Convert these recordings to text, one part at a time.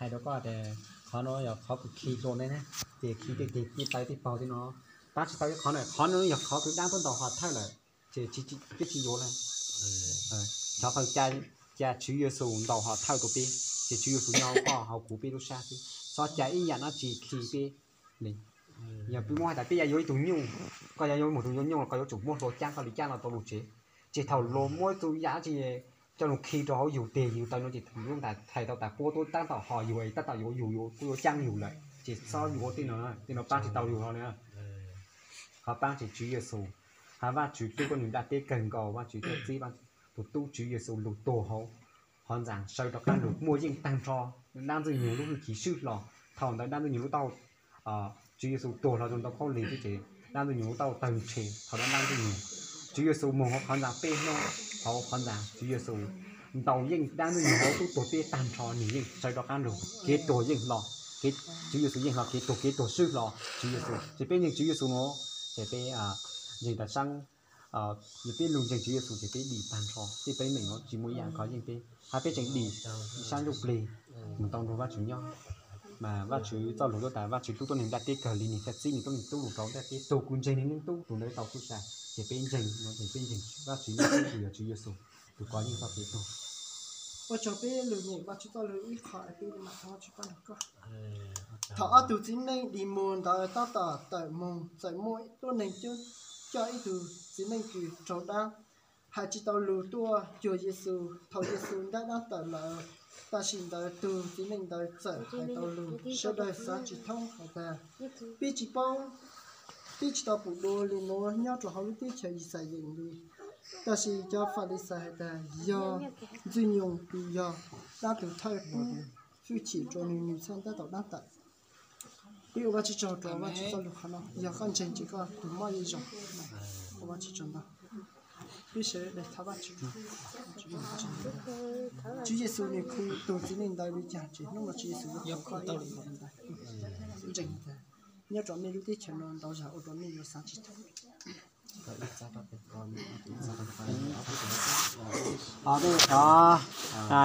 Hais rau koj tias qhov no yog qhov kuv khi rau nej na, ces khi tej teg tej taw tej paug tej no, pab tsis tau ib qhov na. Qhov no yog qhov tus dab tuaj ntaus hom thawj lawm, ces twb tsis yuav lawm. Cov qhov cas Tswv Yexus ntaus hom thawj rau peb, ces Tswv Yexus nyob hauv koj hauv kuv peb lub sab xwb, txhob cas ib yam dab tsi khi peb li. Yog peb muab hais tias peb yuav yuav ib tug nyuj, koj yuav yuav mus tus yuav nyuj los koj yuav tsum muab hlua cab koj li cab los tau lus tsev, ces thaum luag muab ib tug yam dab tsi coj los khi rau hauv yus teg yus taw no ces yus lub ntais thais tau tas puab tuab tab tom ho yus tab tom yuav yus kuj yuav cab yus lawm, ces txhob yuav tej no, tej no pab tsis tau yus no na. Qhov pab ces Tswv Yexus, hab Vajtswv tub koj nws nplaj teb kawg nkaus, Vajtswv thiaj txib tus tub Tswv Yexus lug tuag hauv qhov ntxaa sawv rov qab lug muaj yeej tag nrho dab ntxwg nyoog lub hwj chim swb hlo. Thaum ntawd dab ntxwg nyoog lub taub hau, Tswv Yexus tuag hlo rau ntau khaub lig xwb ces dab ntxwg nyoog lub taub hau tawg nrhe. Thaum dab ntxwg nyoog, Tswv Yexus moog hauv qhov ntxaa peb hnub, hauv qhov ntxaa Tswv Yexus ntaus yeej dab ntxwg nyoog hauv tub tuag peb tag nrho, nwg yeej sawv rov qab lug, kev tuag yeej hlo, Tswv Yexus yeej hlo kev tuag, kev tuag swb hlo Tswv Yexus. Ces peb ntseeg Tswv Yexus no, ces peb ntseeg tas saab, yog peb lug ntseeg Tswv Yexus ces peb dim tag nrho, peb teeb meem no tsis muaj ib yaam kov yeej peb, hab peb tseem dim saab ntsuj plig mus tau nrug Vajtswv nyob. Mas Vajtswv txoj lug tuaj tas Vajtswv tub tuab neeg nplaj teb kawg li, nwg thiaj txib nwg tuab neeg tub lug rau nplaj teb, tug kws ntseeg nwg leej tub tug ntawd tau tub sab. Ces peb ntseeg no ces peb ntseeg Vajtswv leej tub kws yog Tswv Yexus, tus kov yeej txoj kev tuag. Ua tsaug peb lug nyeem Vajtswv txoj lug ib qho es peb mam thov Vajtswv pab nrug koj. Thaum ob tug txiv neej dig muag ntawd tab tom tawm moog, txawm muaj tuab neeg coj ib tug txiv neej kws raug dab, hais tsis tau lus tuaj cuag Yexus. Thaum Yexus ncaab dlaab tawm lawm, tam sim ntawd tug txiv neej ntawd txawm hais tau lus. Sawv dawg xaav tsis thoob hais tas, peb tsis paub, peb tsis tau pum dua li nuav nyob rau hauv lub teb chaws Yixalayees li. Tam sis cov Falixais hais tas, yog Ntxwg Nyoog kws yog dlaab tug thawj pub hwj chim rua nwg, nwg txhaj ntaab tau dlaab tawm. Peb ua Vajtswv tsaug rua Vajtswv txoj lug qhov no, yog koj ntseeg ces koj tug mob yeej zoo. Ua Vajtswv tsaug ntau. Peb sawv daws thov Vajtswv. Tswv Yexus nwg khu tug txiv neej ntawd li cas ces hnub no Tswv Yexus yuav khu koj ib yam nkaus li ntawd. Ntseeg tas nyob rau mej lub teb chaws no ntau yam ua rua mej yuav xaav tsis thoob. Cov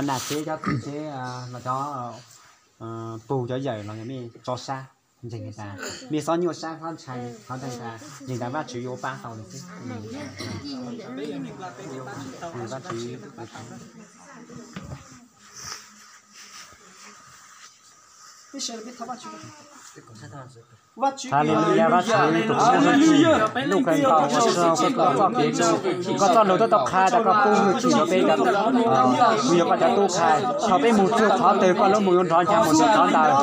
nam tsev cov txiv tsev los cov pug cov yawm los yog mej tso sab, ntseeg tas mej xob nyuaj sab xob ntshai, qhov ntseeg tas ntseeg tas Vajtswv yuav pab tau li xwb. Vajtswv Haleluya, Vajtswv tus muaj hwj chim, lub kawg nkaus ua tsaug koj txoj kev, koj txoj lus twb tau qha tas koj pub hwj chim rau peb, kuv yog koj cov tub qha. Thaum peb mus txug qhov twg koj lub mus yuav nrov ncha mus ntawm qhov ntawd.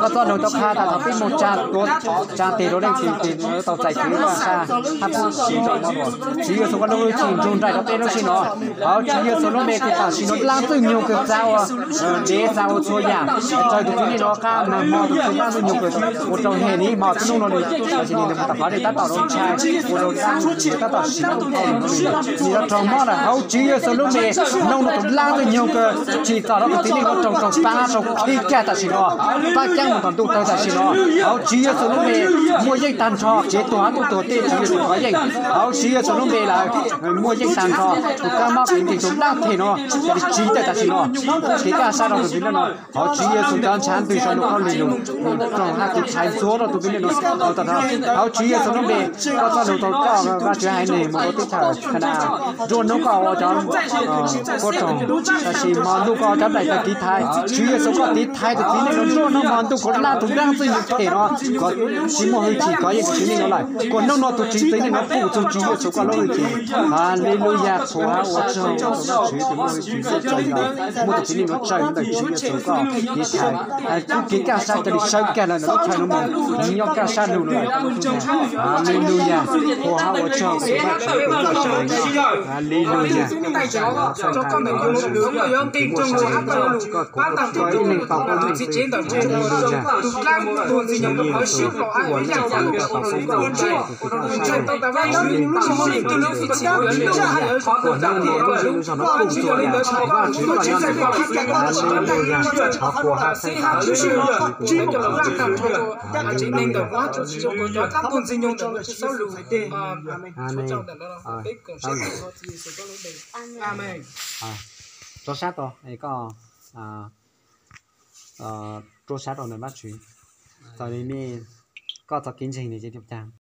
Koj txoj lus tau qha tas thaum peb mus tsa tuav tsa teg rau leej twg tes tau txais kev kaj sab hab pub siv rau koj. Tswv Yexus koj lub hwj chim nrug nraim rau peb lub sij no. Hauv Tswv Yexus lub npe ces tam sim no dlaab ntxwg nyoog kws txav ua dev txav ua txhua yam, raws tus txiv neej no qab nag hmo tus dlaab ntxwg nyoog kws ua rau hem li hmo txug nub no li, tam sim no nws mus tau qhov dej tab tom ntshai, ua rau dlaab ntxwg nyoog tab tom siv lub hauj lwm no li. Nws yuav raug mob lawm. Hauv Tswv Yexus lub npe, hnub no tus dlaab ntxwg nyoog kws tsim txom rau tus txiv neej no raug raug pab raug qhib kag tam sim no, pab ceeb mus tom ntuj tawg tam sim no. Hauv Tswv Yexus lub npe, muaj yeej tag nrho kev tuag hab tub tuag tej Tswv Yexus kov yeej. Hauv Tswv Yexus lub npe lawm, muaj yeej tag nrho tus kab mob kev nkeeg tus dlaab them no, cia li tsiv tawm tam sim no, kev kaj sab rau tus txiv neej no. Hauv Tswv Yexus cov ntshav ntws sau lus khaub lig lug, raug hab tiv thaiv ntxuav rau tus txiv neej no. Hauv Tswv Yexus lub npe, koj txoj lus tau koj Vajtswv haiv neeg mus rau teb chaws Kanas, nruab hnub koj ua cov kuab raug, tam sim hmo ntuj koj ua cov daim tawg tiv thaiv. Tswv Yexus koj tiv thaiv tus txiv neej no nruab hnub hmo ntuj, kuv laj tus dlaab ntxwg nyoog them no, kov tsis muaj hwj chim kov yeej tus txiv neej no lawm. Kuv hnub no tus txiv neej no pum txug Tswv Yexus koj lub hwj chim. Haleluya, qhuas hab ua tsaug rau Vajtswv tus muaj hwj chim txawj tsaws, muab tus txiv neej no tsaws ntawm Tswv Yexus koj tiv thaiv, kub kev kaj sab cia li sawv kag lawm ntawm lub chaw no mus, nyob kaj sab lug lawm. Haleluya, qhuas hab ua tsaug rau Vajtswv tus muaj sab. Haleluya. Koj ib leeg tau koj leej, Haleluya. Tswv Yexus, ua leej tau koj tau koj leej, Vajtswv koj nyob ntawm, Vajtswv koj nyob ntawm, Haleluya. Thov qhuas hab txhawb nqa Vajtswv tus muaj sab. Haleluya. Amees. Amees. Rau sab tod es koj rau sab rau ntawm Vajtswv. Txog li nej, koj txoj kev ntseeg nws ces li cas?